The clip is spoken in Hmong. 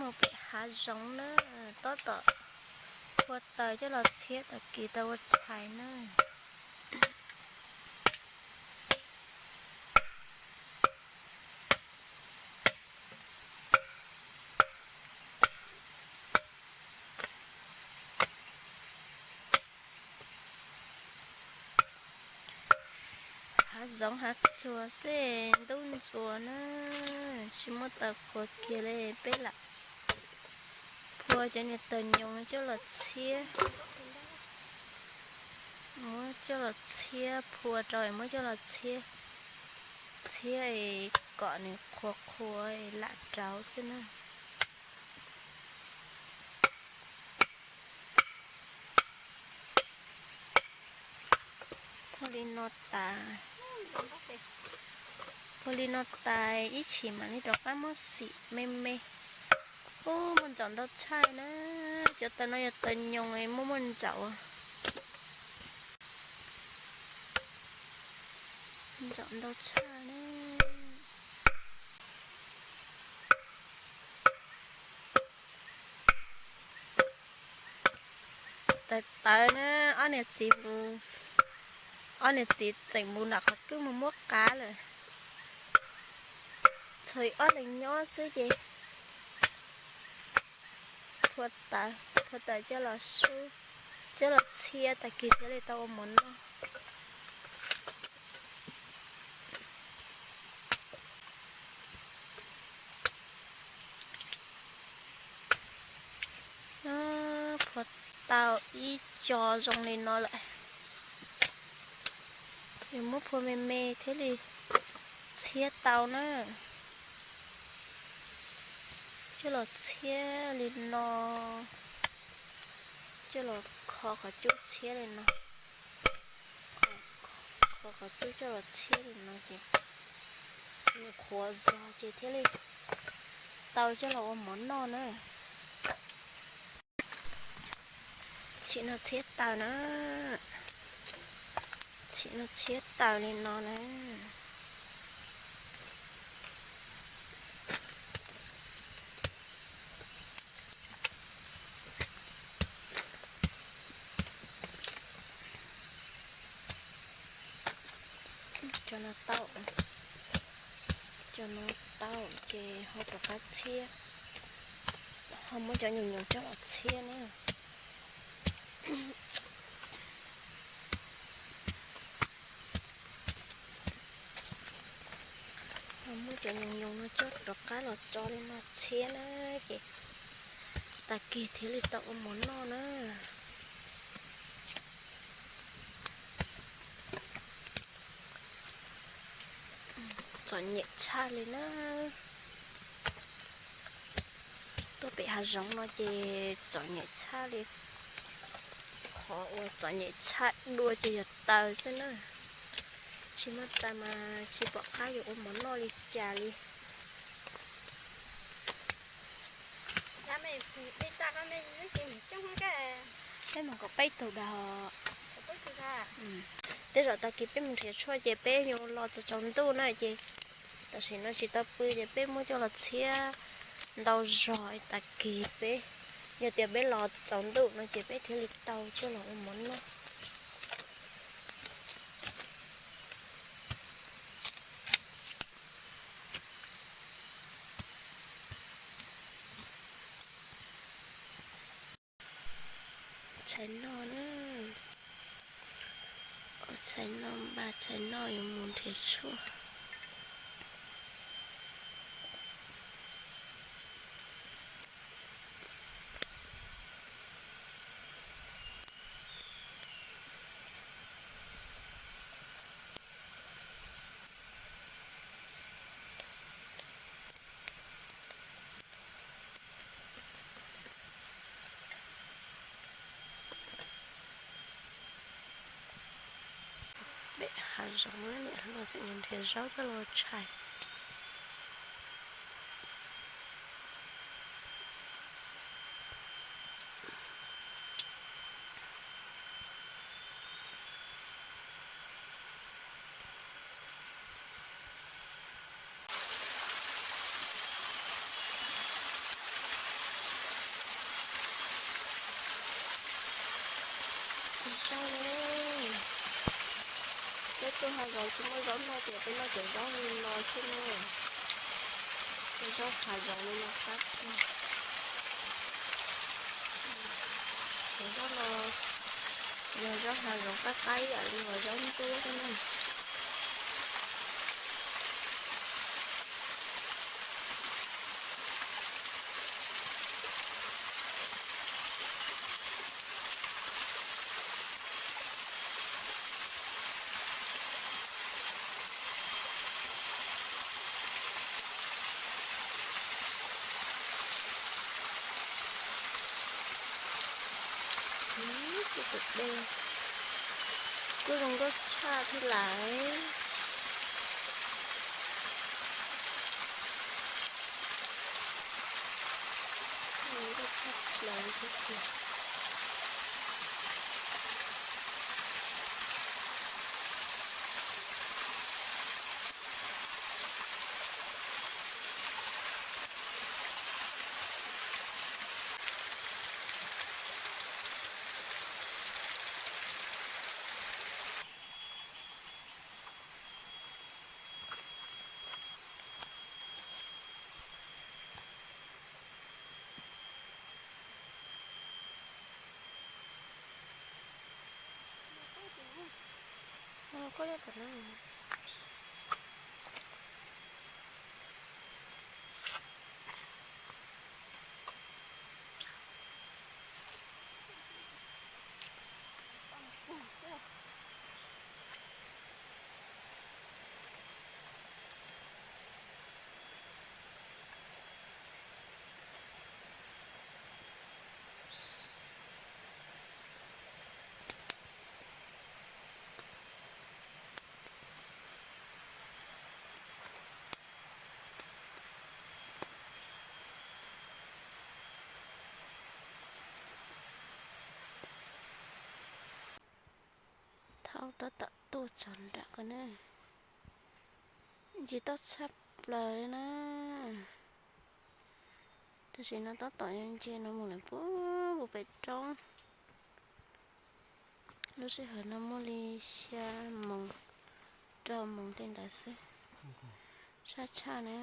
Pem hav zoov na, tab tom phua taws coj los txhiab tag kis tau ua tshais na. Hav zoov hav tsuag xwb, ntub ntxuas na, tsis muaj taws qhuav kiag li, peb lam phua cov niag taws nyoos coj los txhiab, muab coj los txhiab phua rau, muab coj los txhiab, txhiab kom nws qhuav qhuav lam rauv xwb na. Phua li no tas, phua li no tas ib chim mam li rov qab muab xim me me. Ub, muaj ntsaum ntau tshaj na. Cov taws no yog taws nyoos, muaj muaj ntsaum, ntsaum ntau tshaj na. Tawv tawv na, ob niag txiv mus, ob niag txiv tseem mus nram qhov kwj mus muab qav lawm. Txhua ob leeg nyob xwb ces phua taws, phua taws coj los sub, coj los txhiab tag kis thiaj li tau ua mov noj. Phua tau ib co zoo li no lawm. Yuav muab phua me me thiaj li txhiab tau na. Coj los txhiab li no, coj los kho qhov cub txhiab li no. Kho qhov cub coj los txhiab li no ces nws qhuav zog ces thiaj li tau coj los ua mov noj na. Tsim no txhiab taws na, tsim no txhiab taws li no na. Cov no tau, cov no tau ces ho rov qab txhiab, ho muab cov nyoos nyoos coj los txhiab na. Ho muab cov nyoos nyoos no coj rov qab los tso li no txhiab na, ces tag kis thiaj li tau ua mov noj na. Txom nyem tshaj li na. Tuaj pem hav zoov no ces txom nyem tshaj li. Qhov uas txom nyem tshaj dua ces yog taws xwb na. Tsis muaj taws mas tsis pom qab yuav ua mov noj li cas li. Peb mus kom peb tug dag. Tej zaum tag kis peb mus nrhiav tshuaj ces peb yuav los txog tsaus ntuj na ces tam sim no tsis tau pw ces peb muab coj los txhiab ntau zog tag kis peb, yog tias peb los tsaus ntuj no ces peb thiaj li tau coj los ua mov noj. Tshais noj na, ua tshais noj npaj tshais noj yuav mus nrhiav tshuaj. Pem hav zoov niam hluas tseem nrhiav zaub coj los tshais. Tuaj hav zoov tsis muaj zaub noj ces peb noj cov zaub li no xwb na. Cov zaub hav zoov li no qab kawg. Cov zaub no yog zaub hav zoov qab qab ib yam li uas zaub ntsuab xwb na. Kuj zoo nkauj tshaj thiab lawm. Zoo nkauj tshaj plaws thiab tiag. Thaub tab tom tuaj txog nram qab na. Ntsia tob tshaj plaws li na. Tam sim no tab tom ntsia no mus lawm puag pem roob. Lub sij hawm no muaj li xya moos, rau moos tej ntawd xwb. Sab tshaj na.